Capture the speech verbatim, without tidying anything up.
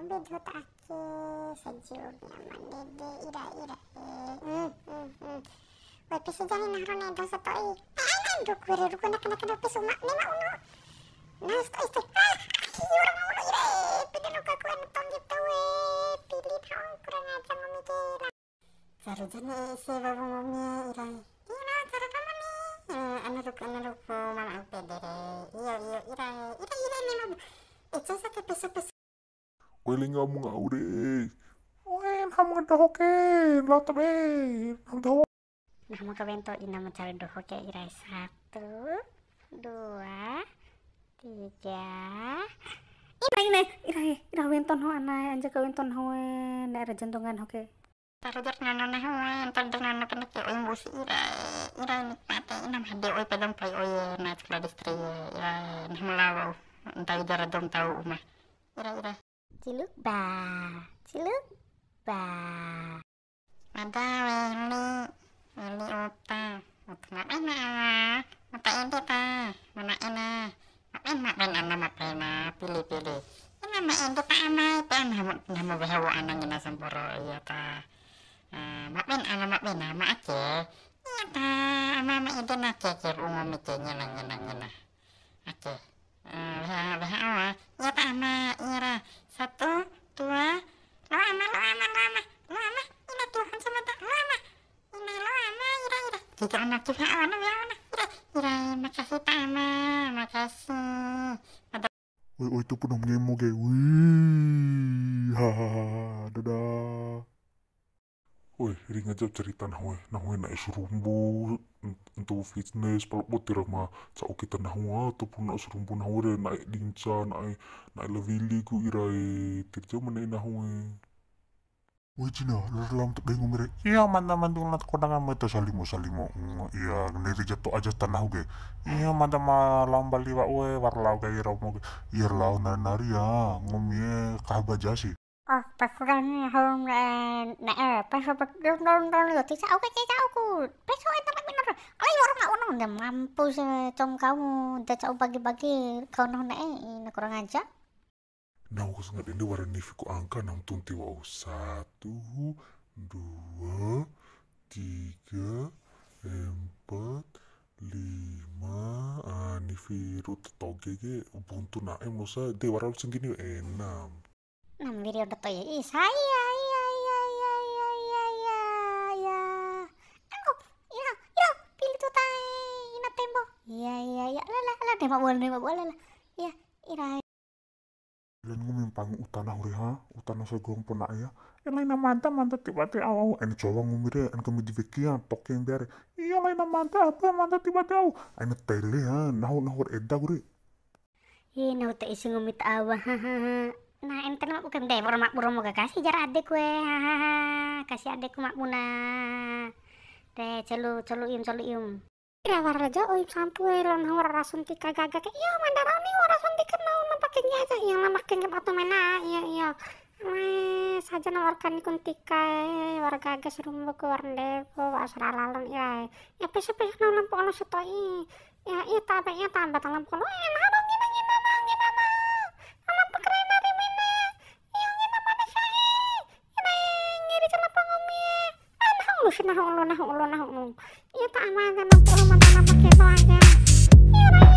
Be juta ake, saji umi ama ndede, ira, ira, e. Hmm, hmm, hmm. Woi, pisi jani nahro ne dosa to'i. Aina nduku re, ruku nak, nak, nak, pisi uma, nema uno. Nah, sato'i, sato'i. Ah, iyo, orang uno, ira, e. Pede no kakuan tonggi tau, e. Pili tau, kurang ajar nggomi ke. Caru jani ese wawo nggomi e, ira e. Ira, caru kamu ni. E, anu ruku, anu ruku, mama au pede re. Iyo, iyo, ira e. Ira, ira, nema bu. E, cesa ke pesu, pesu. Oe, lenga mu ngau re. Oe, nahu ma doho ke, lao ta be, nahu doho. Nahu ma kawento ina ma caru doho ke, ira e. Satu, dua, tiga. Ina, ina, ira e, ira wento nahu ana e, anja kawento nahu e, ne'e ra jantungan nahu ke. Taru jar nana nahu e, ntar jar nana kena ke oi mbusi ira e, ira e nikmati, ina ma hade oi padam pai oi e, na cekla distri e, ira e, nahu ma lao, ntai jar dom tau uma. Ira, ira. Ciluk ba, ciluk ba. Ada weli, weli uta. Uta ma bena ala, uta ede ta, mana ena. Ma ben, ma ben ana ma bena, pili, pili. Ina ma ede ta ama, pe ana ma, na ma weha wo ana ngina samporo, iya ta. Ah, ma ben ana ma bena, ma ake. Iya ta, ama ma ede na ake, ake, ungo mike, ngena, ngena, ngena. Ake. Eh, weha, weha awa. Iya ta ama, iya ra. Satu, dua. Lo ama, lo ama, lo ama. Lo ama, ina Tuhan sama ta. Lo ama. Ina lo ama, ira, ira. Tiga ama, tiga ama, weha awa na. Ira, ira, makasih ta ama, makasih. Ada. Oi, oi, tu pun ngemo ke. Wih, hahaha, dadah. Oi, ringa ja cerita nahu e, nahu e na'e sarumbu, ntu fitnes, pala boti ra ma ca'u kita nahu e, ataupun na'e sarumbu nahu re, na'e dinca, na'e, na'e la wili ku ira e, tirja ma ne'e nahu e. Oi, cina, lar lam tu bengu mere. Iya, mada mantu lat kodanga mai ta salimo, salimo. Mm, iya, neri jato aja ta nahu ke. Iya, mada ma lam bali wa ue, war lau kai romo ke. Iya, lau nari-nari ya, nggomi e kahaba jasi. Oh, pakuran home, eh, na, eh, pas apa, dong, dong, dong, lo, tisa, oke, tisa, aku. Peso, eh, tapi bener. Kalau orang nggak unang, udah mampus, eh, com kamu, udah cau bagi-bagi, kau nong, eh, ini kurang ajar. Nahu ka sangadi ede wara nifi ku angka, nahu tunti wa'u. Satu, dua, tiga, empat, lima, ah, nifi ru totoge ke, buntu na'e mosa, de wara lu sanggini, enam. Enam wiri udah to'i, ih, saya, iya, iya, iya, iya, iya, iya, iya. Angko, iya, iya, pili tu tai, ina tembo. Iya, iya, iya, la, la, la, dema bola, dema bola, la. Iya, ira. Lan nggomi mpangu uta nahu re ha, uta nahu sogompo na'e ya. E laina mada, mada tiba te au, au, aina cowa nggomi re, aina kami di weki ya, toke mbea re. Iya laina mada, apa mada tiba te au. Aina tele ha, nahu, nahu re eda ku re. Ih, nahu ta isi nggomi ta awa, ha, ha, ha. Nah, ente nama bukan dewor mak buro moga kasih jar adeku e, ha, ha, ha. Kasih adeku mak buna. De, celu, celu ium, celu ium. Ira wara ja oi sampu e, lao nahu wara rasun tika gaga ke. Iyo, mada rau ni wara rasun tika nahu na pake nggahi aja. Iyo, na make nggahi batu mena. Iyo, iyo. Wes, saja na wara kani kun tika e, wara gaga sarumbu ku wara ndewo, wa'u sara lalon iya e. Ya, peso-peso nahu lampu olo sato'i. Ya, iya ta aba, iya ta aba ta lampu olo. Eh, nahu dong, ngina, ngina, ma, ngina, ma. Lampu kereta di mena. Iyo, ngina mana syahi. Ina ngeri celapa nggomi e. Ah, nahu ulu si, nahu ulu, nahu ulu, nahu ulu. Iya ta ama aja, nahu ulu, mana nama keto aja. Iya, rai.